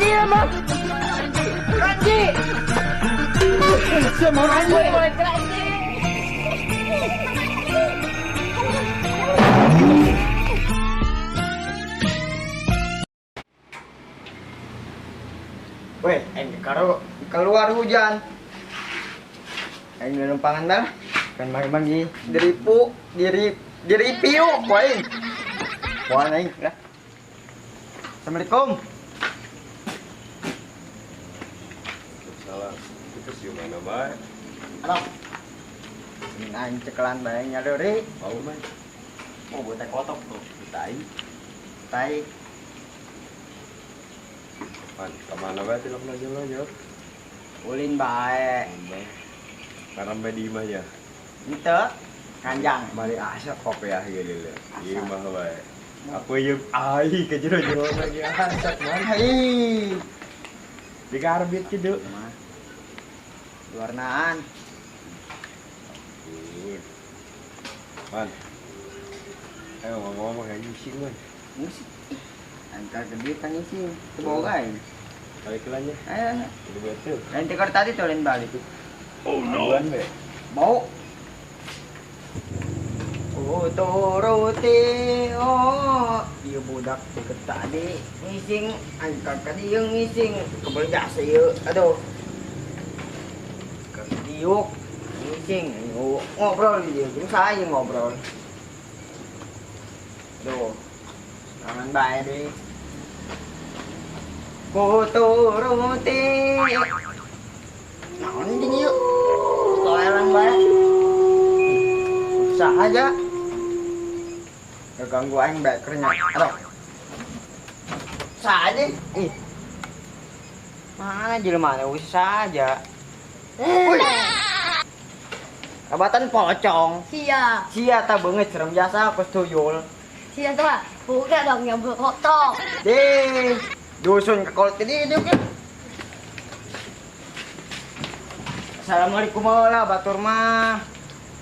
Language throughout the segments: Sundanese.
Dia mah. Keranji. Sia mau anjing. Woi, keranji. Weh, aing karo keluar hujan. Aing numpangan dah. Kan magi-magi diripu, diri diripiu ku aing. Wah aing lah. Assalamualaikum. Salam. Itu sih mana bae? Halo. Ini aing cekelan bae nyaluri. Mau man. Oh, gue teh kotok tuh. Tai. Tai. Pan, kemana bae tilok aja lo? Ulin bae. Karena bae di imah ya. Ente kanjang. Mari asa kopi ah gitu lho. Imah bae. Aku yung ai ke jero-jero lagi asak man. Hai. Di karbit gitu. Warnaan. Man. Ayo ngomong-ngomong kayak ngising man. Musik. Angka gede kan ngising. Teboga aing. Balik lagi. Ayo. Ini betul. Lain tikar tadi tuh lain balik. Oh no. Bau. Oh turuti oh. Ieu budak deket tadi ngising, angka ka dieu ngising, kebel jasa ieu. Aduh. Diuk ngising, ngobrol dia, jeung saya ngobrol. Duh. Tangan bae deui. Kuturuti. Naon jeung ieu? Toelan bae. Usaha aja. Ganggu aing bae kernya. Aduh. Usaha aja. Ih. Mana jelema teh usaha aja. Wih. Kabatan pocong. Sia. Sia tah beungeut serem jasa kos tuyul. Sia tuh buka dong yang berkotok. Deh, dusun ke kolot ini dia kan. Assalamualaikum lah batur mah.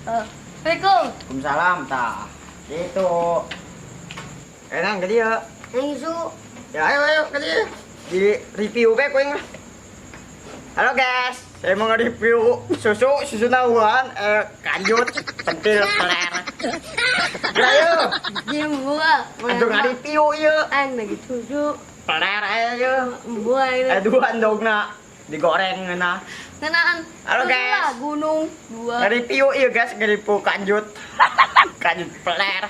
Assalamualaikum. Waalaikumsalam tah. Gitu. Enak ke dia. Yang isu. Ya ayo ayo ke dia. Di review be kuing lah. Halo guys, saya mau nge-review susu susu nawan kanjut pentil peler. Ayo. Dia buka. Aduh nge-review ieu. Ang lagi susu. Peler aja. Buah ini. Dua endogna digoreng ngeunah. Ngenaan. Halo guys. Gunung dua. Nge-review ieu guys, nge-review kanjut. Kanjut peler.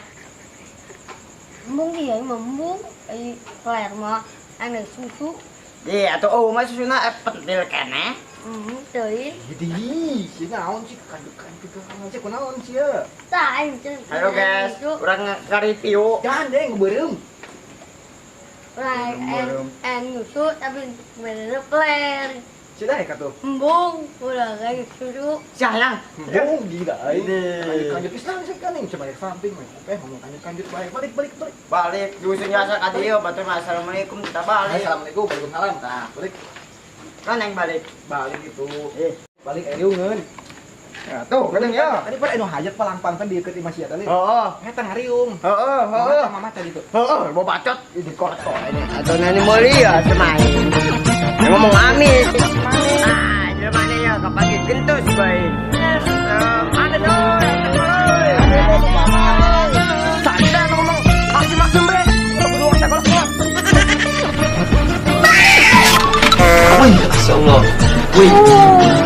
Embung iya, embung. Ai peler mah ang lagi susu. Iya, atuh oh mah susuna pentil keneh. Teuing. Jadi, si naon sih kanjut-kanjut aja kunaon sih ya. Tah aing teh. Halo guys, urang nge-review. Jangan deh ngebeureum. Urang ang nyusu tapi bener peler. Sudah ya katuh. Embung, udah kayak susu. Sayang. Embung gila aing. Kanjut-kanjut Islam sih kan yang cuma samping mah. Ngomong kanjut-kanjut balik balik balik balik. Balik dusun jasa ka dieu batur mah assalamualaikum kita balik. Assalamualaikum, waalaikumsalam. Tah, balik. Kan yang balik. Balik itu. Balik eriungeun. Ya tuh, geuning ya. Tadi pada anu hajat palangpang kan deukeut imah sia tadi. Heeh. Eta ngariung. Heeh, heeh. Mama tadi tuh. Heeh, bawa bacot di korto ini. Atau nani meuli ya semain. Ngomong amis. Ah, jelema ya kapagi gentus bae. Ada doi, ada ngomong maksum-maksum bre. Berdua sekolah. Wih, masya Allah. Wih.